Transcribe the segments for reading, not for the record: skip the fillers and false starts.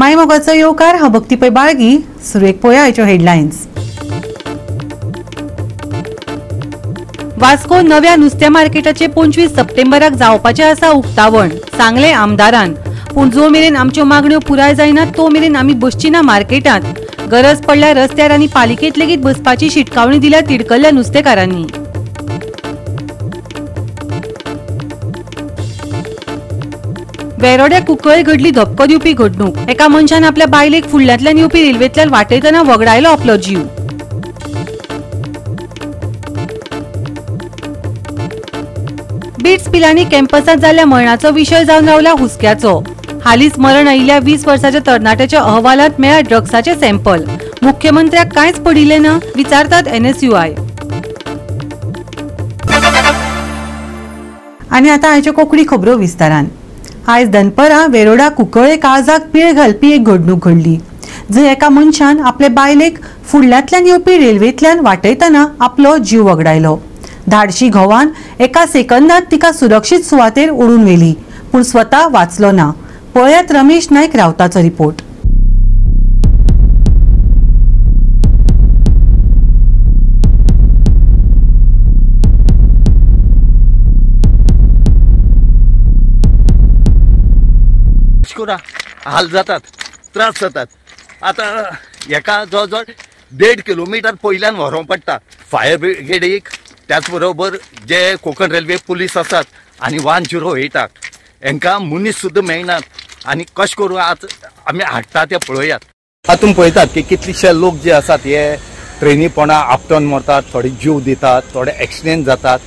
माय मोगाचो येवकार. हांव भक्ती पै बाळगी. सुरवेक पळोवया आयच्यो हेडलायन्स. वास्को नव्या नुस्त्या मार्केटाचे 25 सप्टेंबराक जावपाचें आसा उक्तावण, सांगलें आमदारान. पूण जो मेरेन आमच्यो मागण्यो पुराय जायना तो मेरेन आमी बसची ना मार्केटांत. गरज पडल्यार रस्त्यार आनी पालिकेंत लेगीत बसपाची शिटकावणी दिल्या तिडकल्ल्या नुस्तेकारांनी. वेरोड्या कुंकळे घडली धपको दिवपी घडणूक. एका मनशान आपल्या बायलेक फुडल्यांतल्यान येवपी रेल्वेंतल्यान वाटयतना वगडायलो आपलो जीव. बिट्स पिलानी कॅम्पसांत जाल्ल्या मरणाचो विशय जावन रावला हुस्क्याचो. हालींच मरण आयिल्ल्या 20 वर्साच्या तरणाट्याच्या अहवालांत मेळ्ळा ड्रग्साचे सॅम्पल. मुख्यमंत्र्याक कांयच पडिल्लें ना, विचारतात एनएसयूआय. आनी आतां आयच्यो कोंकणी खबरो विस्तारान. आयज दनपरां वेरोडा कुंकळे काळजाक पीळ घालपी एक घडणूक घडली, जंय एका मनशान आपले बायलेक फुडल्यांतल्यान येवपी रेल्वेंतल्यान वाटयतना आपलो जीव वगडायलो. धाडशी घोवान एका सेकंदात तिका सुरक्षीत सुवातेर ओडून व्हेली, पूण स्वता वाचलो ना. पळयात रमेश नायक रावताचो रिपोर्ट. हाल जातात, त्रास जातात. आतां हेका जवळ जवळ 1.5 किलोमिटर पयल्यान व्हरूंक पडटा फायर ब्रिगेडीक. त्याच बरोबर जे कोंकण रेल्वे पुलीस आसात आनी 108 हांकां मनीस सुद्दां मेळनात. आनी कशें करून आतां आमी हाडटा ते पळयात. आतां तुमी पळयतात की कितलेशे लोक जे आसात हे ट्रेनी पोंदा आपटोन मरतात, थोडे जीव दितात, थोडे एक्सिडेंट जातात.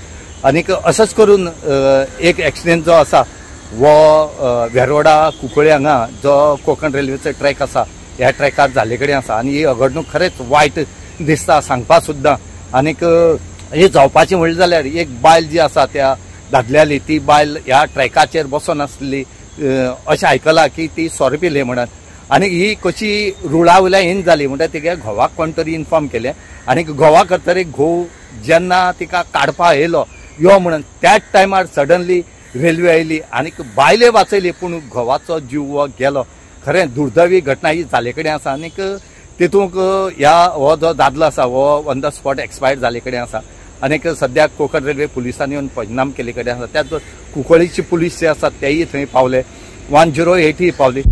आनीक असोच करून एक एक्सिडेंट जो आसा वो वेरोडा कुंकळे हांगा जो कोंकण रेल्वेचो ट्रॅक आसा ह्या ट्रॅकार जाल्ले कडेन आसा. आनी ही घडणूक खरेंच वायट दिसता सांगपा सुद्दां. आनीक हे जावपाचें म्हणलें जाल्यार एक बायल जी आसा त्या दादल्याली, ती बायल ह्या ट्रॅकाचेर बसोन आसली अशें आयकलां की ती सोरो पिली म्हणून. आनी ही कशी रुळा वयल्यान येन जाली म्हणटा तिगे घोवाक कोण तरी इन्फॉर्म केलें. आनी घोवा करतरी घोव जेन्ना तिका काडपा येयलो यो म्हणून त्याच टायमार सडनली रेल्वे आयली आनी बायले वाचयली, पूण घोवाचो जीव गेलो. खरें दुर्दैवी घटना ही जाल्ले कडेन आसा. आनीक तितूंक ह्या हो जो दादलो आसा हो ऑन the spot expire जाल्ले कडेन आसा. आनीक सद्याक कोंकण रेल्वे पुलिसांनी येवन पंचनाम केल्ले कडेन आसा. त्याच कुंकळीचे पुलीस जे आसात तेय थंय पावले, 108 पावली.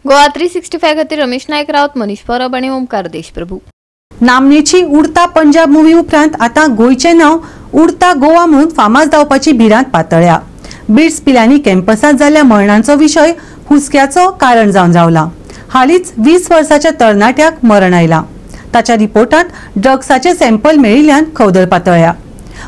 गोवा 365 खातीर रमेश नायक रावत, मनीष परब आनी ओमकार देशप्रभू. नामनेची उडता पंजाब मुवी उपरांत आतां गोंयचें नांव उडता गोवा म्हणून फामाद जावपाची भिरांत पातळ्या. बिट्स पिलानी कॅम्पसांत जाल्ल्या मरणांचो विशय हुस्क्याचो कारण जावन रावला. हालींच 20 वर्साच्या तरणाट्याक मरण आयलां. ताच्या रिपोर्टांत ड्रग्साचे सॅम्पल मेळिल्ल्यान खवदळ पातळ्या.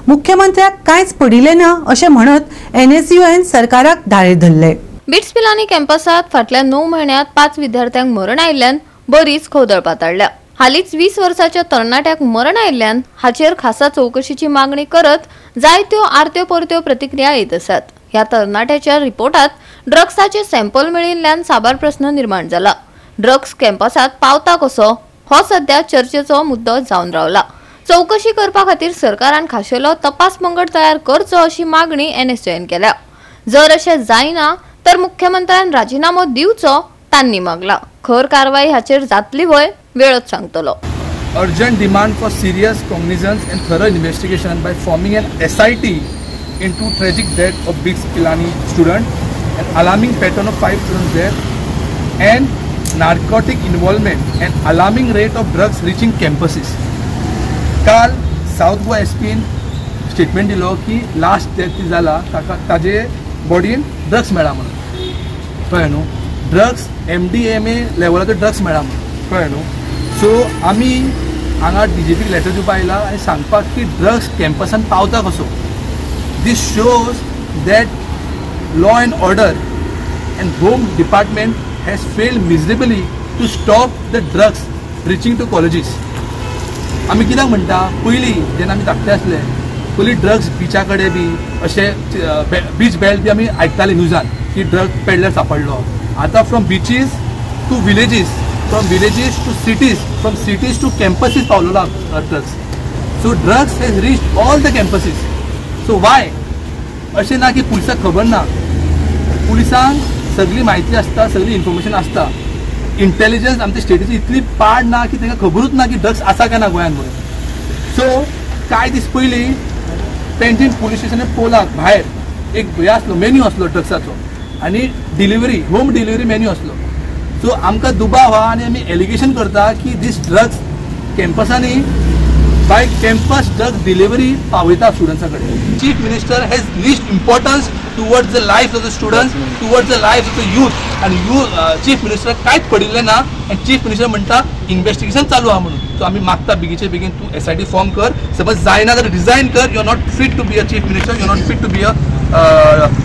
मुख्यमंत्र्याक कांयच पडिल्लें ना अशें म्हणत एनएसयूआयन सरकाराक धारेर धरले. बिट्स पिलानी कॅम्पसांत फाटल्या 9 म्हयन्यांत 5 विद्यार्थ्यांक मरण आयिल्ल्यान बरीच खवदळ पातळ्ळ्या. हालींच 20 वर्साच्या तरणाट्याक मरण आयिल्ल्यान हाचेर खासा चवकशीची मागणी करत जायत्यो आरत्यो परत्यो प्रतिक्रिया येत आसात. ह्या तरणाट्याच्या रिपोर्टात ड्रग्साचे सॅम्पल मेळिल्ल्यान साबार प्रस्न निर्माण जाला. ड्रग्स कॅम्पसांत पावता कसो हो सध्या चर्चेचो मुद्दो जावन रावला. चवकशी करपा खातीर सरकारान खाशेलो तपास पंगड तयार करचो अशी मागणी एनएसयूआयन केल्या. जर अशें जायना तर मुख्यमंत्र्यान राजीनामो दिवचो तांणी मागला. खर कारवाई हाचेर जातली व्हय वेळच सांगतलो. Urgent demand for serious cognizance and thorough investigation by forming an SIT into tragic death of BITS Pilani student, an alarming pattern of 5 students death and narcotic involvement and alarming rate of drugs reaching campuses. काल south Goa एसपीन statement दिलो की last death जाला ताका ताजे बॉडीन drugs मेळ्ळा म्हणून, कळ्ळें न्हू. ड्रग्स MDMA लेवलाचो ड्रग्स मेळ्ळा म्हणून, कळ्ळें न्हू. सो आमी हांगा डीजीपीक लेटर दिवपा आयला आनी सांगपाक की ड्रग्स कॅम्पसान पावता कसो. This shows that law and order and home department has failed miserably to stop the drugs reaching to colleges. आमी कित्याक म्हणटा, पयलीं जेन्ना आमी धाकटे आसले पयलीं ड्रग्स बिचा कडेन बी अशें बीच बेल्ट बी आमी आयकताले न्यूजान की ड्रग पेडलर सापडलो. आतां from beaches to villages From villages to cities, from cities to campuses पावलेलो drugs. So drugs has reached all the campuses. So why? अशें ना की पुलिसांक खबर ना, पुलिसांक सगळी म्हायती आसता, सगळी इन्फॉर्मेशन आसता. इंटेलिजन्स आमच्या स्टेटीची इतली पाड ना की तांकां खबरूच ना की ड्रग्स आसा काय ना गोंयांत म्हणून. सो कांय दीस पयलीं पेंजीम पुलीस स्टेशनार पोलाक भायर एक हे आसलो, मेन्यू आसलो ड्रग्साचो आनी डिलिव्हरी, होम डिलिव्हरी मेन्यू आसलो. सो आमकां दुबाव आहा आनी आमी एलिगेशन करता की दीस ड्रग्स कॅम्पसांनी बाय कॅम्पस ड्रग डिलिव्हरी पावयता स्टुडंट्सा कडेन. Chief minister has least importance towards the life of the students, towards the life of the youth. आनी चीफ मिनिस्टर कांयच पडिल्लें ना आनी चीफ मिनिस्टर म्हणटा इन्वेस्टिगेशन चालू आहा म्हणून. सो आमी मागता बेगीचे बेगीन तूं SIT form कर, समज जायना जाल्यार रिजायन कर. You are not fit to be a chief minister, you are not fit to be a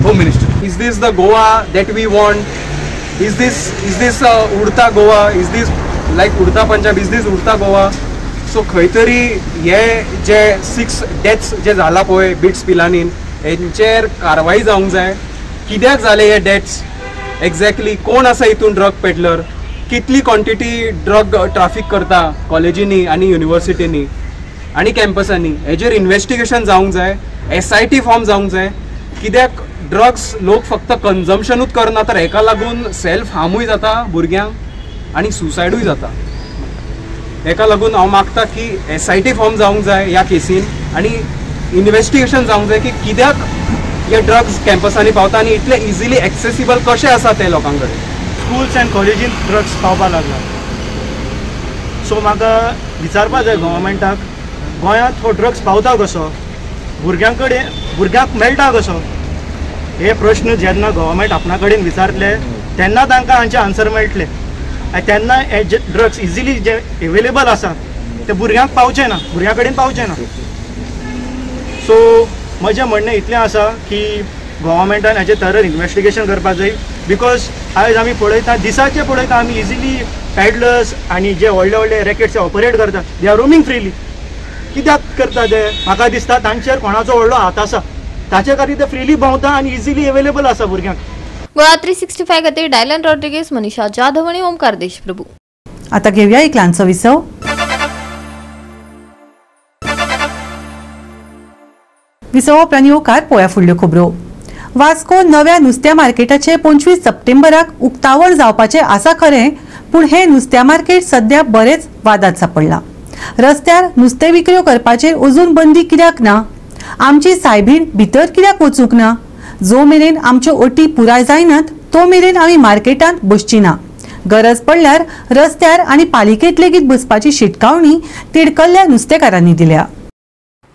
home minister. Is this the Goa that we want? Is this Udta Goa? Is this like Udta Punjab? Is this Udta Goa? So खंय तरी हे जे 6 deaths जे जाला पळय bits पिलानीन, हेंचेर कारवाई जावंक जाय. कित्याक जाले हे डेथ्स एक्झॅक्टली, कोण आसा हितून ड्रग पेडलर, कितली क्वॉन्टिटी ड्रग ट्राफीक करता कॉलेजींनी आनी युनिवर्सिटींनी आनी कॅम्पसांनी, हेजेर इन्वेस्टिगेशन जावंक जाय. SIT form जावंक जाय. कित्याक ड्रग्स लोक फक्त कन्जम्पशनूच करना तर हेका लागून सेल्फ हार्मूय जाता भुरग्यांक आनी सुसायडूय जाता. हेका लागून हांव मागता की SIT form जावंक जाय ह्या केसीन आनी इन्वेस्टिगेशन जावंक जाय की कित्याक हे ड्रग्स कॅम्पसांनी पावता आनी इतले इजिली एक्सेसिबल कशें आसा ते लोकां कडेन. स्कुल्स एंड कॉलेजीन ड्रग्स पावपाक लागला. सो म्हाका विचारपा जाय गव्हर्मेंटाक, गोंयांत हो ड्रग्स पावता कसो, भुरग्यां कडेन, भुरग्यांक मेळटा कसो? हे प्रश्न जेन्ना गव्हर्मेंट आपणा कडेन विचारतले तेन्ना तांकां हांचे आन्सर मेळटले आनी तेन्ना हे जे ड्रग्स इजिली जे एवेलेबल आसा ते भुरग्यांक पावचे ना, भुरग्यां कडेन पावचे ना. सो म्हजें म्हणणें इतलें आसा की गव्हर्मेंटान हाचें थरर इन्वेस्टिगेशन करपाक जाय. Because आयज आमी पळयता, दिसाचे पळयता आमी इजिली पॅडलर्स आनी जे व्हडले व्हडले रॅकेट्स ऑपरेट करता, they are roaming freely. कित्याक करता ते? म्हाका दिसता तांचेर कोणाचो व्हडलो हात आसा, ताचे खातीर ते फ्रीली भोंवता आनी इजिली एवेलेबल आसा भुरग्यांक. गोवा 365 खातीर डायलन रॉड्रिगेज, मनीषा जाधव आनी ओमकार देशप्रभू. आता घेऊया एक ल्हानसो विसव. विसवा उपरांत येवकार पळोवया फुडल्यो खबरो. वास्को नव्या नुस्त्या मार्केटाचे 25 सप्टेंबराक उक्तावण जावपाचें आसा खरें, पूण हें नुस्त्या मार्केट सध्या बरेच वादात सापडलां. रस्त्यार नुस्तें विक्रो करपाचेर अजून बंदी कित्याक ना? आमची सायबीण भितर कित्याक वचूंक ना? जो मेरेन आमच्यो अटी पुराय जायनात तो मेरेन आमी मार्केटांत बसची ना. गरज पडल्यार रस्त्यार आनी पालिकेंत लेगीत बसपाची शिटकावणी तिडकल्ल्या नुस्तेकारांनी दिल्या.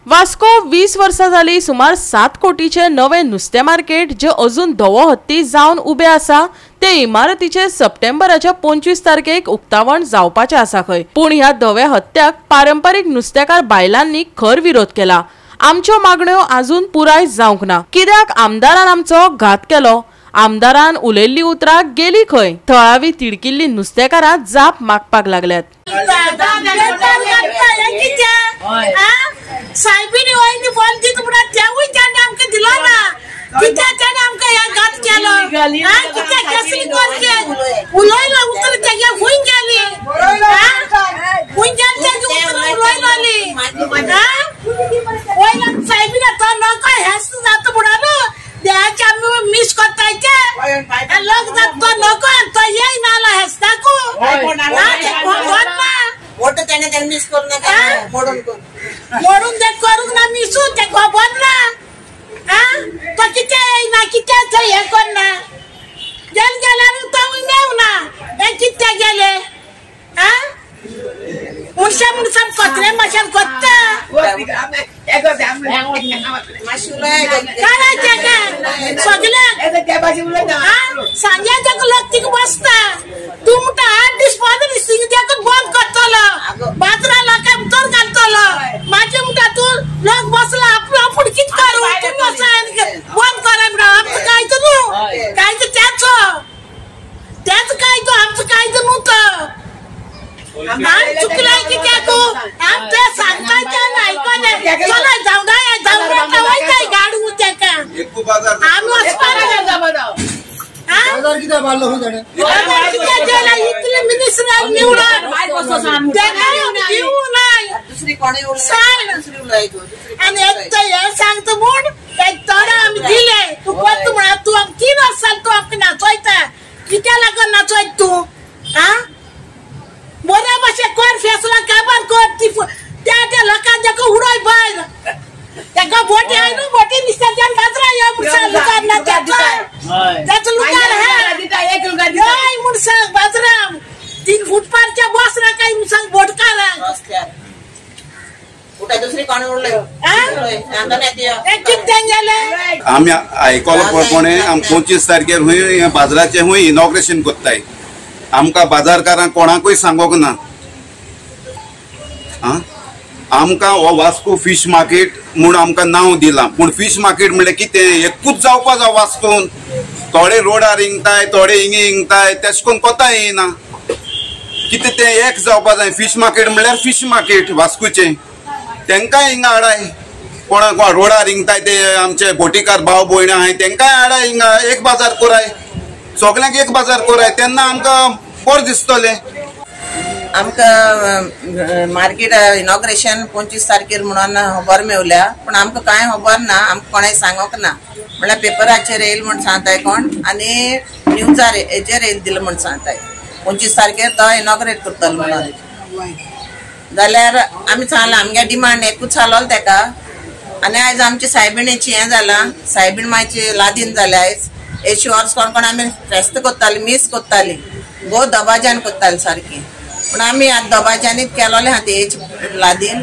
वास्को 20 वर्सां जाली सुमार 7 कोटीचे नवे नुस्तें मार्केट जे अजून धवो हत्ती जावन उबे आसा ते इमारतीचे सप्टेंबराच्या 25 तारखेक उक्तावण जावपाचें आसा खंय. पूण ह्या धव्या हत्त्याक पारंपारीक नुस्तेकार बायलांनी खर विरोध केला. आमच्यो मागण्यो अजून पुराय जावंक ना. कित्याक आमदारान आमचो घात केलो? आमदारान उलयल्ली उतरां गेली खंय? थळावी तिडकिल्ली नुस्तेकारां जाप मागपाक लागल्यात. सायबीणी वयनी बोल दिता म्हणून तेवूय ताणें आमकां दिलो ना. कित्याक ताणें आमकां ह्या घात केलो? कित्याक कसली करचे उलयलो उतर तेगे खूंय गेली? खूंय गेली तेजी उतरां उलयलोली? वयल्यान सायबीण तो नको हेंच जाता म्हणून देवाचे आमी मीस करताय ते लग्न जाता तो नको तो येयना आलो हेस्ताकू ना. वोट त्याने त्याने मिस करू नका, मोडून मोडून ते करूंक ना मिसू ते खबर ना. तो कित्याक येयना, कित्याक थंय हें करना? गेल गेल्यार तो मेवना हें कित्याक गेले? मनशां मनशां कत्रे माशेन कोत्ता काय तेका सगळ्याक सांजे तेका लोक तिका बसता. तूं म्हणटा 8 दीस 15 दीस थिंगा तेका बंद करतलो, बाजरा लोकांक भितर घालतलो. मागीर म्हणटा तूं लोक बसला आपूण आपूण कितें करूं? तूं बंद कर म्हणटा. आमचो कायदो न्हू, कायदो तेचो, तेचो कायदो, आमचो कायदो न्हू तो. आम चुकलाय कित्याक? आम ते सांगता तेन्ना आयकना. चला जावं जावं वयताय गाडू तेका आमी वचपाक. बाजार कित्याक बांदलो खंय ताणें? कित्याक गेला इतले मिनिस्टर निवडून दिवं नाय आनी एकटो हें सांगता म्हूण थोडे आमी दिले. तूं कोत्ता म्हणा तूं आमकां 3 वर्सां तूं आमकां नाचयता, कित्या लागून नाचयता तूं? आ बऱ्या भाशेन कर, फेसला काबार कर, त्या त्या लोकांक ताका उडय भायर. ताका बोटी आय न्हू, बोटी नुस्त्याच्यान बाजरा यो म्हूण सांग, लुगार ना तेचो लुगार आहा हय म्हूण सांग. बाजरा 3 फुटपारच्या बस ना काय म्हूण सांग बोटकारांक. आमी आयकलो प्रमाणे आम 25 तारखेर हुंय बाजाराचें हुंय इनॉग्रेशन कोत्ताय. आमकां बाजारकारांक कोणाकूय सांगोंक ना. आमकां हो वास्को फिश मार्केट म्हूण आमकां नांव दिलां, पूण फिश मार्केट म्हणल्यार कितें एकूच जावपा जाय वास्कोन. थोडे रोडार हिंगताय, थोडे हिंगे हिंगताय, तेश कोन्न कोता येयना. कितें तें एक जावपा जाय. फिश मार्केट म्हणल्यार फिश मार्केट वास्कोचें, तेंकांय हिंगा हाडाय. कोणाक रोडार हिंगताय ते आमचे बोटीकार भाव भयणां आहाय तेंकांय हाडाय हिंगा, एक बाजार कोराय, सगल्यांक एक बाजार कोराय, तेन्ना आमकां बरें दिसतलें. आमकां मार्केट इनॉग्रेशन 25 तारखेर म्हणून खबर मेवल्या, पूण आमकां कांय खबर ना, आमकां कोणें सांगोंक ना. म्हणल्यार पेपराचेर येयल म्हूण सांगताय कोण आनी न्यूजार हेजेर येयल दिलां म्हूण सांगताय. 25 तारखेर तो इनॉग्रेट करतलो म्हणून. जाल्यार आमी सांगलां आमगे डिमांड एकूच आसलो तेका. आनी आयज आमची सायबिणीची हें जालां, सायबीण मातशी लादीन जाल्या आयज. एशी वर्स कोण कोण आमी फेस्त कोत्ताली, मीस कोत्ताली, भोव दबाज्यान कोत्ताली सारकी, पूण आमी आतां दबाज्यानीच केलोलें आहा तेच लादीन.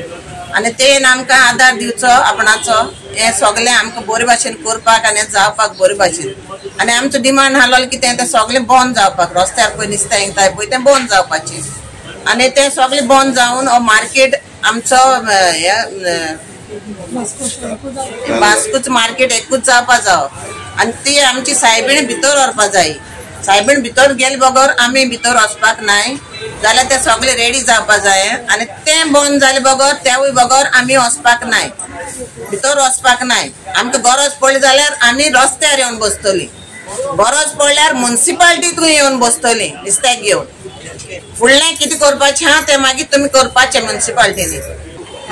आनी तेन आमकां आदार दिवचो आपणाचो, हें सगळें आमकां बरे भाशेन करपाक आनी जावपाक बरे भाशेन. आनी आमचो डिमांड आसलो कितें तें सगळें बंद जावपाक, रस्त्यार पळय नुस्तें हिंगताय पळय तें बंद जावपाचें. आनी तें सगळें बंद जावन हो मार्केट आमचो हें वास्कोच मार्केट एकूच जावपा जावो. आनी ती आमची सायबीण भितर व्हरपा जाय. सायबीण भितर गेले बगर आमी भितर वचपाक नाय, जाल्यार ते सगळे रेडी जावपा जाय. आनी तें बंद जाले बगर, तेवूय बगर आमी वचपाक नाय, भितर वचपाक नाय. आमकां गरज पडली जाल्यार आमी रस्त्यार येवन बसतली, गरज पडल्यार मुन्सिपाल्टीतूय येवन बसतली नुस्त्याक घेवन. फुडलें कितें करपाचें आहा तें मागीर तुमी करपाचें मुन्सिपाल्टीनी.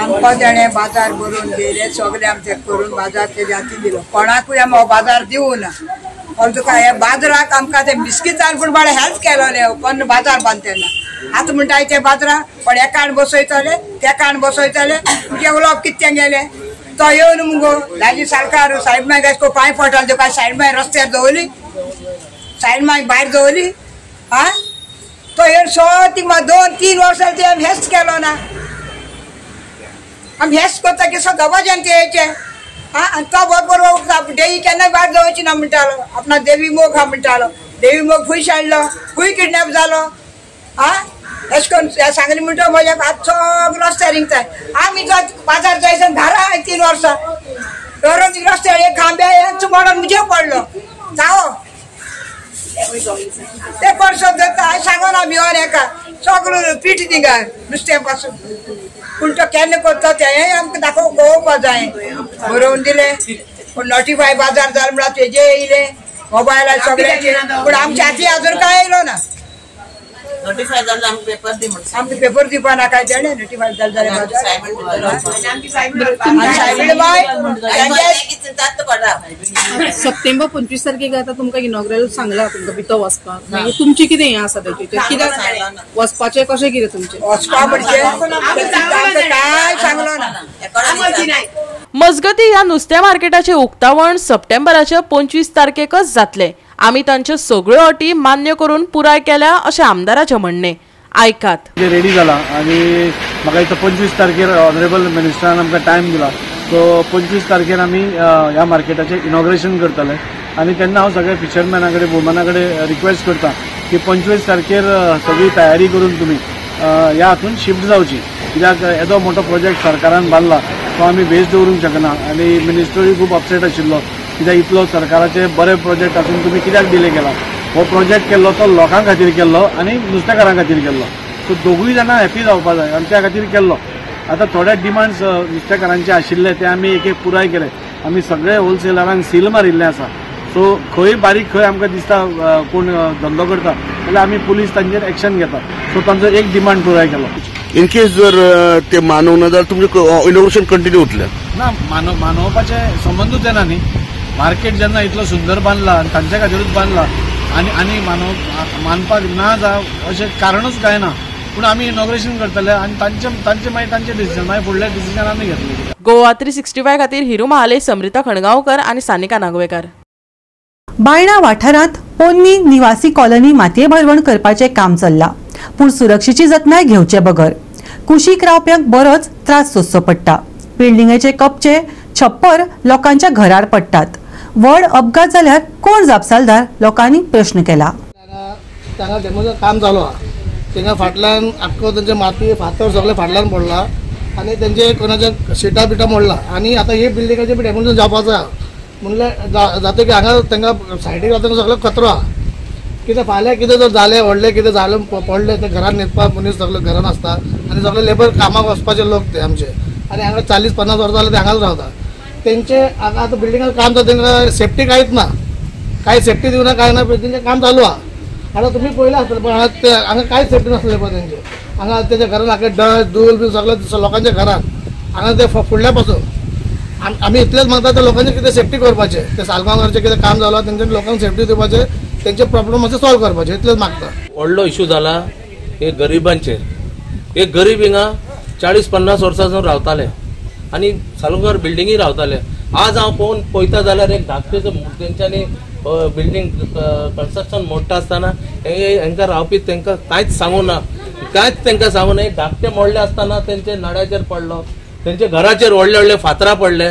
आमकां तेणें बाजार बरोवन दिले, सगळें आमचें करून बाजार तेज्या हातीन दिलो. कोणाकूय आमी हो बाजार दिवूं ना. पूण तुका हे बाजाराक आमकां ते बिस्किटान पूण बाळे हेल्प केलोले कोन्न बाजार बांद तेन्ना. आतां म्हणटाय ते बाजाराक पण एकान बसयतले तेकान बसयतले, तुजें उलोवप कितें गेलें. तो येवन मुगो दाजी सारकार सायब माय गायस पांय पडटाले तुका सायड माय रस्त्यार दवरली, सायड माय भायर दवरली. आं तो येवन सो 2-3 वर्सां ते आमी हेच केलो ना. आमी हेच करता की सो दबाज्यान ते येयचे. आं आनी तो बरोबर देवी केन्ना भायर दवरची ना म्हणटालो, आपणा देवी मोग आहा म्हणटालो. देवी मोग खूंय शाडलो, खूंय किडनॅप जालो. आं एश कोन्न सांगलें म्हणटा म्हज्या हात सगळो रस्त्यार हिंगताय. आमी बाजार जायसान घरा 3 वर्सां घरून रस्त्यार एक खांब्या मोडोन म्हजे पडलो जावो ते परसोत जाता. हांवें सांगोना भिवन हेका सगळो पीठ थिंगा नुस्त्या पासून. पूण तो केन्ना करता तेंय आमकां दाखोवंक पळोवपा जाय. बरोवन दिलें पूण नोटिफाय बाजार जालो म्हळ्यार तेजे येयले मोबायलार सगळ्यांचे, पूण आमच्या हाती अजून कांय येयलो ना. नोटिफाय जालें आमकां पेपर दी म्हण, आमकां पेपर दिवपा नाका तेणें. नोटिफाय जालें जाल्यार सायबीण बाय सप्टेंबर 25 तारखेक आतां तुमकां इनॉग्रल सांगलां तुमकां भितर वचपाक, मागीर तुमचें कितें हें आसा तेजें कित्याक वचपाचें कशें कितें तुमचें वचपा म्हणजे कांय सांगलो ना. मजगती ह्या नुस्त्या मार्केटाचें उक्तावण सप्टेंबराच्या 25 तारखेकच जातलें. आमी तांच्यो सगळ्यो अटी मान्य करून पुराय केल्या अशें आमदाराचें म्हणणें. आयकात. रेडी जाला आनी म्हाका दिसता 25 तारखेर ऑनरेबल मिनिस्टरान आमकां टायम दिला. सो 25 तारखेर आमी ह्या मार्केटाचें इनॉग्रेशन करतले आनी तेन्ना हांव सगळ्या फिशरमॅना कडेन, वुमना कडेन रिक्वेस्ट करता की 25 तारखेर सगळी तयारी करून तुमी ह्या हातून शिफ्ट जावची. कित्याक येदो मोठो प्रोजेक्ट सरकारान बांदला तो आमी वेस्ट दवरूंक शकना आनी मिनिस्टरूय खूब अपसेट आशिल्लो कित्याक इतलो सरकाराचे बरे प्रोजेक्ट आसून तुमी कित्याक डिले केला. हो प्रोजेक्ट केल्लो तो लोकां खातीर केल्लो आनी नुस्तेकारां खातीर केल्लो. सो दोगूय जाणां हॅपी जावपा जाय आनी त्या खातीर केल्लो. आतां थोडे डिमांड्स नुस्तेकारांचे आशिल्ले ते आमी एक एक पुराय केले. आमी सगळे होलसेलरांक सील मारिल्ले आसा. सो खंय बारीक खंय आमकां दिसता कोण धंदो करता जाल्यार आमी पुलीस तांचेर एक्शन घेता. सो तांचो एक डिमांड पुराय केलो. इन केस जर ते मानवना जाल्यार तुमचें इनॉग्रेशन कंटिन्यू उरतलें ना? मानवपाचे संबंदूच येना न्ही. मार्केट जेन्ना इतलो सुंदर बांदला आनी तांच्या खातीरूच बांदला आनी आनी मानपाक ना जावं अशें कारणूच कांय ना. पूण आमी इनॉग्रेशन करतले आनी तांचे मागीर तांचे डिसिजन, मागीर फुडले डिसिजन आमी घेतले. गोवा 365 खातीर हिरू महाले, समृता खणगांवकर आनी सानिका नागवेकर. बायणा वाठारांत पोन्नी निवासी कॉलनी मातये भरवण करपाचें काम चल्लां, पूण सुरक्षेची जतनाय घेवचे बगर कुशीक रावप्यांक बरोच त्रास सोंसचो पडटा. बिल्डिंगेचे कपचे छप्पर लोकांच्या घरार पडटात. व्हड अपघात जाल्यार कोण जापसालदार लोकांनी प्रश्न केला. तांगा डेमोचें काम चालू आहा. तेंगा फाटल्यान आख्खो तेंचे माती फातर सगळे फाटल्यान पडला आनी तेंचे कोणाचे सिटा बिटा मोडला आनी आतां हे बिल्डिंगाचे बी डेमोशन जावपाचो आहा. म्हणल्यार जाता की हांगा तांकां सायडीक रावता सगळो कचरो आहा. कितें फाल्यां कितें जर जालें व्हडलें कितें जालें पडलें तें घरान न्हिदपाक मनीस सगळे घरान आसता आनी सगळे लेबर कामाक वचपाचे लोक ते आमचे आनी हांगा 40-50 वर्सां जालें ते हांगाच रावता. तेंचे आतां बिल्डिंगान काम जाता तेंकां सेफ्टी कांयच ना, कांय सेफ्टी दिवना कांय ना, तेंचें काम चालू आहा. आतां तुमी पळयलां आसतलें पण हांगा कांयच सेफ्टी नासलें पळय तेंचे. हांगा तेंच्या घरान आख्खे डस्ट धूल बी सगळें लोकांच्या घरान हांगा ते फुडल्या पासून आमी इतलेंच मागता त्या लोकांचे कितें सेफ्टी करपाचें, ते सालगांवचे कितें काम जालां तेंच्या लोकांक सेफ्टी दिवपाचें, तेंचे प्रॉब्लम मातशें सॉल्व करपाचें इतलेंच मागता. व्हडलो इशू जाला हे गरिबांचेर. हे गरीब हिंगा 40-50 वर्सां सावन रावताले आनी सालगांवकार बिल्डिंगी रावताले. आज हांव पळोवन पळयता जाल्यार एक धाकटेचो तेंच्यांनी बिल्डींग कन्स्ट्रक्शन मोडटा आसतना हेंकां रावपी तेंकां कांयच सांगू ना, कांयच तेंकां सांगू ना. एक धाकटे मोडले आसतना तेंचे नड्याचेर पडलो, तेंच्या घराचेर व्हडले व्हडले फातरां पडले.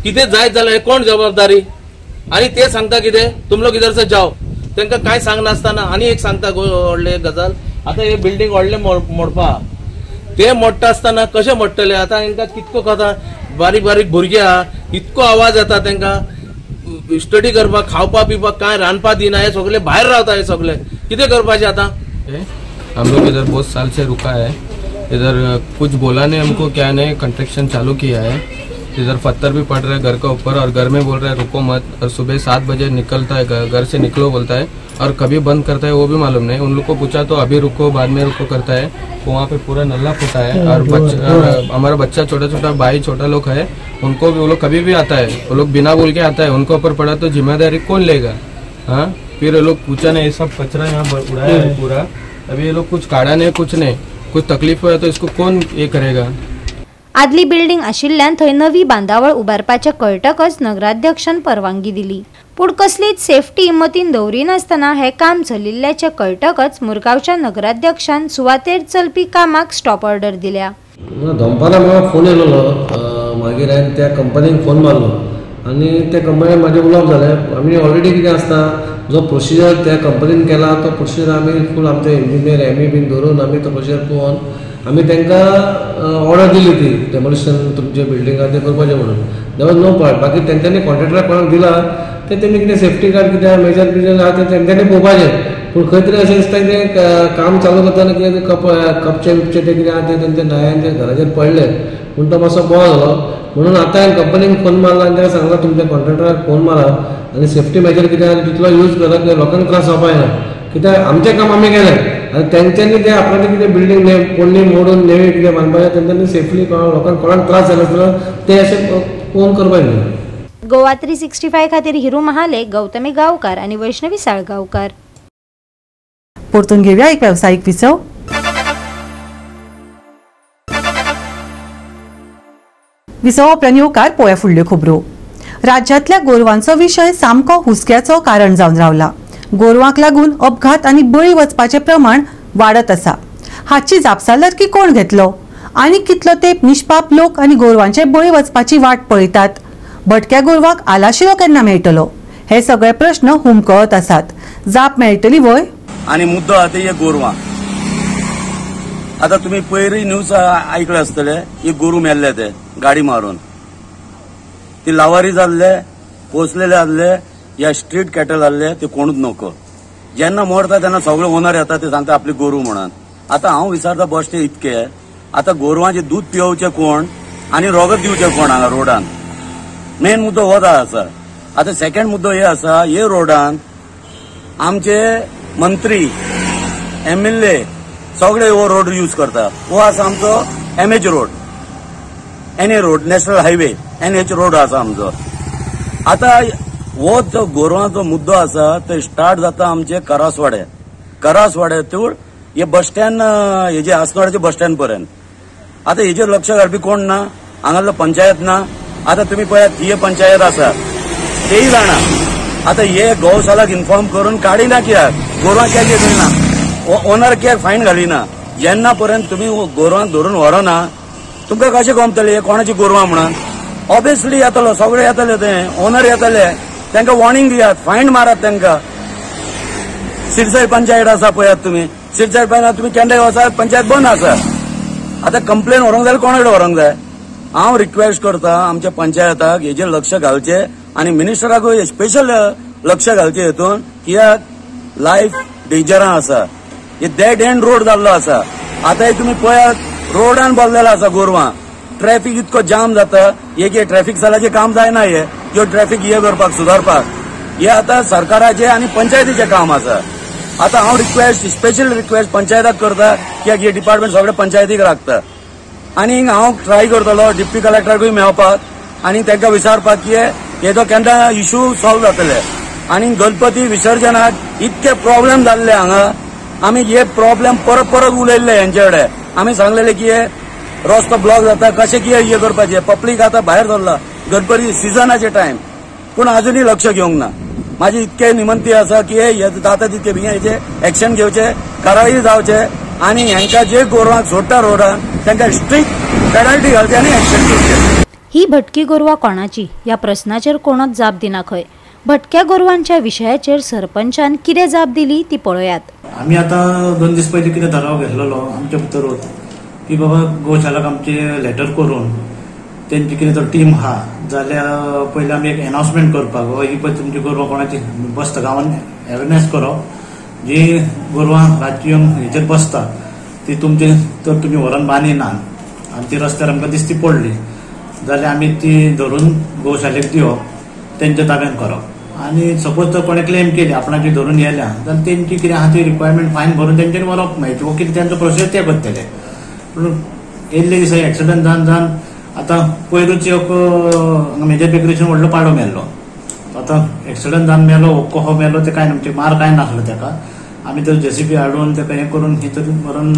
कितें जायत जाल्यार हे कोण जबाबदारी? आनी ते सांगता कितें तुम लोक इधर से जाओ, तेंकां कांय सांगनासतना. आनी एक सांगता व्हडले गजाल, आतां हे बिल्डींग व्हडले मोडपा, ते मोडटा आसतना कशें मोडटले? आतां हेंकां कितको कथा बारीक बारीक भुरगीं आहा, इतको आवाज येता तेंकां स्टडी करपाक, खावपा पिवपाक कांय रांदपा दिना, हे सगळे भायर रावता, हे सगळे कितें करपाचें आतां? हम लोग इधर बहुत साल से रुका है, इधर कुछ बोला नहीं हमको, क्या नहीं, कंस्ट्रक्शन चालू किया है. इधर पत्थर भी पड़ रहा है घर के ऊपर और घर में बोल रहा है रुको मत, और सुबह 7 बजे निकलता है घर से, निकलो बोलता है और कभी बंद करता है वो भी मालूम नहीं. उन लोग को पूछा तो अभी रुको बाद में रुको करता है. वो वहाँ पे पूरा नल्ला फूटा है और बच्चा, हमारा बच्चा छोटा छोटा भाई छोटा लोग है, उनको भी वो लोग कभी भी आता है, वो लोग बिना बोल के आता है, उनको ऊपर पड़ा तो जिम्मेदारी कौन लेगा? हाँ, फिर वो लोग पूछा नहीं, सब कचरा यहाँ उड़ाया है पूरा. अभी ये लोग कुछ काढ़ा नहीं, कुछ नहीं, कुछ तकलीफ हुआ तो इसको कौन ये करेगा? आदली बिल्डिंग आशिल्ल्यान थंय नवी बांदावळ उबारपाचें कळटकच नगराध्यक्षान परवानगी दिली. पूण कसलीच सेफ्टी मतीन दवरिनासतना हें काम चलिल्ल्याचें कळटकच मुरगांवच्या नगराध्यक्षान सुवातेर चलपी कामाक स्टॉप ऑर्डर दिल्या. दनपारां म्हाका फोन येयलेलो, मागीर हांवें त्या कंपनीक फोन मारलो आनी त्या कंपनीन म्हाजें उलोवप जालें. आमी ऑलरेडी कितें आसता जो प्रोसिजर त्या कंपनीन केला तो प्रोसिजर आमी फूल आमचे इंजिनियर एम ई बीन धरून आमी तो प्रोसिजर पळोवन आमी तांकां ऑर्डर दिली ती डेमोलिशन तुमचे बिल्डिंगार तें करपाचें म्हणून. There was no part. बाकी तेंच्यांनी कॉन्ट्रेक्टराक कोणाक दिला तें तेमी कितें सेफ्टी गार्ड कितें मेजर बिजर आहा तें तेंच्यांनी पळोवपाचें. पूण खंय तरी अशें दिसता कितें काम चालू करतना कितें कपचे बिपचे ते कितें आहा ते तेंच्या नळ्यांच्या घराचेर पडले पूण तो मातसो बोवाळ जालो. म्हणून आतां हांवें कंपनीक फोन मारला आनी ताका सांगलां तुमच्या कॉन्ट्रेक्टराक फोन मारा आनी सेफ्टी मेजर कितें आहा तितलो यूज करा की लोकांक त्रास जावपा जायना. कित्याक आमचें काम आमी केलें आनी तेंच्यांनी तें आपणाचें कितें बिल्डींग पोरणी मोडून नवी कितें बांदपाचें तेंच्यांनी सेफली लोकांक कोणाक त्रास जायनासतना तें अशें पळोवन करपाक जाय. गोवा 365 खातीर हिरू महाले, गौतमी गांवकार आनी वैष्णवी साळगांवकार. परतून घेऊया एक व्यावसायिक विसव. विसवा उपरांत येवकार पोळ्या फुडल्यो खबरो. राज्यांतल्या गोरवांचो विशय सामको हुस्क्याचो कारण जावन रावला. गोरवांक लागून अपघात आनी बळी वचपाचें प्रमाण वाडत आसा. हाची जापसालदारकी कोण घेतलो आनी कितलो तेंप निष्पाप लोक आनी गोरवांचे बळी वचपाची वाट पळयतात? भटक्या गोरवांक आलाशिरो केन्ना मेळटलो? हे सगळे प्रश्न हुमकळत आसात. जाप मेळटली व्हय? आनी मुद्दो आहा ते गोरवां. आतां तुमी पयरूय न्यूज आयकले आसतले, एक गोरू मेल्ले ते गाडी मारून, ती लावारी जाल्ले, पोसलेले आहले या स्ट्रीट कॅटल आहले, ते कोणूच नको. जेन्ना मोडता तेन्ना सगळे ओनर येता ते सांगता आपली गोरू म्हणून. आतां हांव विचारता बश्टे इतके, आतां गोरवांचें दूद पियोवचें कोण आनी रोगत दिवचें कोण हांगा रोडान? मेन मुद्दो हो आसा. आतां सेकंड मुद्दो हे आसा, हे रोडान आमचे मंत्री MLA सगळे हो रोड यूज करता. हो आसा आमचो MH road, NA road, national highway NH road आसा आमचो. आतां हो जो गोरवांचो मुद्दो आसा तो स्टार्ट जाता आमचे करासवाडे, करासवाड्यातून हे बस स्टँड, हेजे आसनवाड्याचे बस स्टँड पर्यंत. आतां हेजेर लक्ष घालपी कोण ना, हांगासरलो पंचायत ना. आतां तुमी पळयात थिये पंचायत आसा तेय जाणा. आतां हे गौशालाक इन्फॉर्म करून काडिना कित्याक, गोरवां कित्याक येना, ओनर कित्याक फायन घालिना. जेन्ना पर्यंत तुमी गोरवांक धरून व्हरना तुमकां कशें गमतलें कोणाची गोरवां म्हणून. ऑब्वियसली येतलो, सगळे येतले, ते ओनर येतले, तांकां वॉर्निंग दियात, फायन मारात तांकां. सिरसाय पंचायत आसा पळयात तुमी, सिरसाय पंचायत तुमी केन्नाय वचात पंचायत बंद आसा. आतां कंप्लेन व्हरूंक जाय कोणा कडेन व्हरूंक जाय. हांव रिक्वेस्ट करता आमच्या पंचायताक हेजेर लक्ष घालचें आनी मिनिस्टराकूय स्पेशल लक्ष घालचें हेतून, कित्याक लायफ डेंजरां आसा. हे डेड एंड रोड जाल्लो आसा. आतां तुमी पळयात रोडान भरलेलो आसा गोरवां, ट्रॅफिक इतको जाम जाता. एक हे ट्रॅफिक सालाचें काम जायना, हे ह्यो ट्रॅफिक हे करपाक सुदारपाक हे आतां सरकाराचें आनी पंचायतीचें काम आसा. आतां हांव रिक्वेस्ट, स्पेशल रिक्वेस्ट पंचायताक करता, कित्याक हे डिपार्टमेंट सगळे पंचायतीक राखता. आनी हांव ट्राय करतलो डिप्टी कलेक्टराकूय मेळपाक आनी तांकां विचारपाक की हेजो केन्ना इशू सॉल्व जातले. आनी गणपती विसर्जनाक इतके प्रॉब्लेम जाल्ले हांगा, आमी हे प्रॉब्लेम परत परत उलयल्ले हेंचे कडेन. आमी सांगलेले की हे रस्तो ब्लॉक जाता, कशें कितें हें करपाचें. पब्लीक आतां भायर सरला गणपती सिजनाचे टायम, पूण अजुनूय लक्ष घेवंक ना. म्हाजी इतके विनंती आसा की हे जाता तितके बेगीन हेजे एक्शन घेवचे, कारवाई जावचे आनी हेंकां जे गोरवांक सोडटा रोडान तांकां स्ट्रिक्ट पेनल्टी घालची आनी एक्शन घेवचे. ही भटकी गोरवां कोणाची ह्या प्रस्नाचेर कोणच जाप दिना खंय. भटक्या गोरवांच्या विशयाचेर सरपंचान कितें जाप दिली ती पळयात. आमी आतां 2 दीस पयलीं कितें ठराव घेतलेलो आमच्या भितरूच की बाबा गोशालाक आमचे लेटर करून तेंची कितें तर टीम आहा जाल्यार पयलीं आमी एक एनावन्समेंट करपाक, बाबा ही पळय तुमची गोरवां कोणाची बसता गांवान अवेरनेस करप, जी गोरवां रातची येवन हेचेर बसता ती तुमची तर तुमी व्हरोन बांदिना आनी ती रस्त्यार आमकां दिसती पडली जाल्यार आमी ती धरून गोशालेक दिवप, तेंच्या ताब्यान करप. आनी सपोज तर कोणें क्लेम केली आपणाची धरून येल्या जाल्यार तेंची कितें आहा ती रिक्वायरमेंट फायन भरून तेंच्यांनी व्हरप मागीर वो कितें तेंचो प्रोसेस ते करतले. पूण येयल्ले दिसा एक्सिडंट जावन जावन आतां पयरूच एक मेजर बेकरीच्यान व्हडलो पाडो मेल्लो. आतां एक्सिडंट जावन मेलो कसो मेलो तें कांय ना, मार कांय नासलो तेका. आमी तो जेसीबी हाडून तेका हें करून हें तरी व्हरून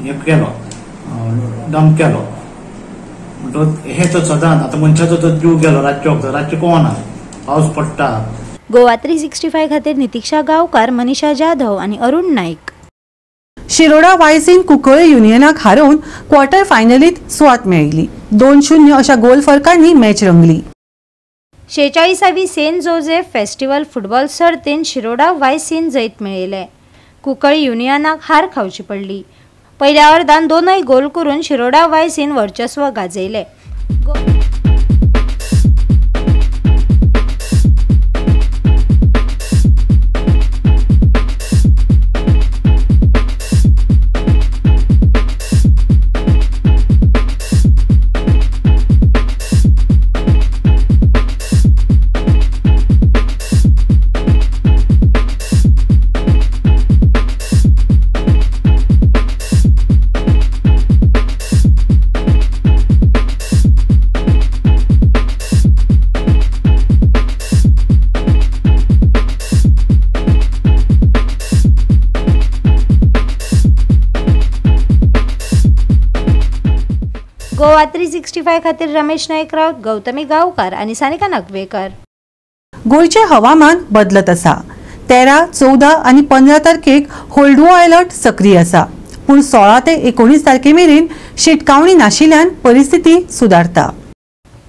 हें केलो, डंप केलो. म्हणटकच हें तर सदांच आतां मनशाचो तो जीव गेलो रातचो, रातचें कोण ना, पावस पडटा. गोवा 365 खातीर नितिक्षा गांवकार, मनीषा जाधव आनी अरुण नाईक. शिरोडा वायसीन कुंकळ्ळे युनियनाक हारोवन क्वॉर्टर फायनलीत सुवात मेळयली. 2-0 अशा गोल फरकांनी मॅच रंगली. 46वी सेंट जोसेफ फेस्टिवल फुटबॉल सर्तीन शिरोडा वायसीन जैत मेळयलें. कुंकळ्ळी युनियनाक हार खावची पडली. पयल्या अर्दान 2 गोल करून शिरोडा वायसीन वर्चस्व गाजयलें. गोवा 365 खातीर रमेश नाईक राऊत, गौतमी गावकर आणि सानिका नागवेकर. गोंयचें हवामान बदलत आसा. 13, 14 आनी 15 तारखेक होल्डवो अलर्ट सक्रीय आसा. पूण 16 ते 19 तारखे मेरेन शिटकावणी नाशिल्ल्यान परिस्थिती सुदारता.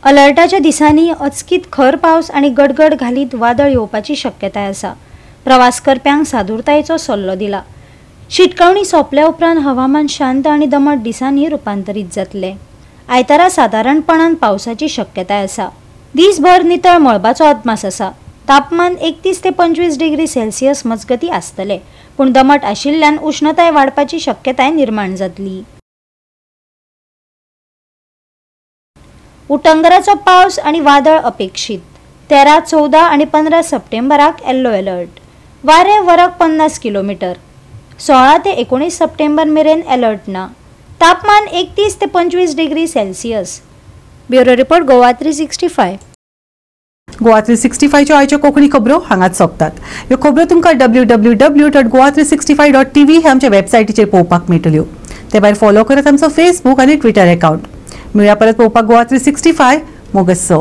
अलर्टाच्या दिसांनी अचकीत खर पावस आनी गडगड घालीत वादळ येवपाची शक्यताय आसा. प्रवास करप्यांक सादूरतायेचो सल्लो दिला. शिटकावणी सोंपल्या उपरांत हवामान शांत आनी दमट दिसांनी रुपांतरीत जातलें. आयतारा सादारणपणान पावसाची शक्यताय आसा. दीसभर नितळ मळबाचो अदमास आसा. तापमान 31 ते 25 डिग्री सेल्सियस मजगती आसतले, पूण दमट आशिल्ल्यान उष्णताय वाडपाची शक्यताय निर्माण जातली. उटंगराचो पावस आनी वादळ अपेक्षीत. 13, 14 आनी 15 सप्टेंबराक येल्लो अलर्ट. वारें वराक 50 किलोमिटर. 16 ते 19 सप्टेंबर मेरेन अलर्ट ना. तापमान 31 ते 25 degree Celsius. Bureau report, Goa 365. Goa 365च्यो आयच्यो कोंकणी खबरो हांगाच सोंपतात. ह्यो खबरो तुमकां www.goa365.tv ह्या आमच्या वेबसायटीचेर पळोवपाक मेळटल्यो. ते भायर फॉलो करात आमचो फेसबूक आनी ट्विटर अकाउंट. मेळया परत पळोवपाक गोवा 365 मोगस्सो.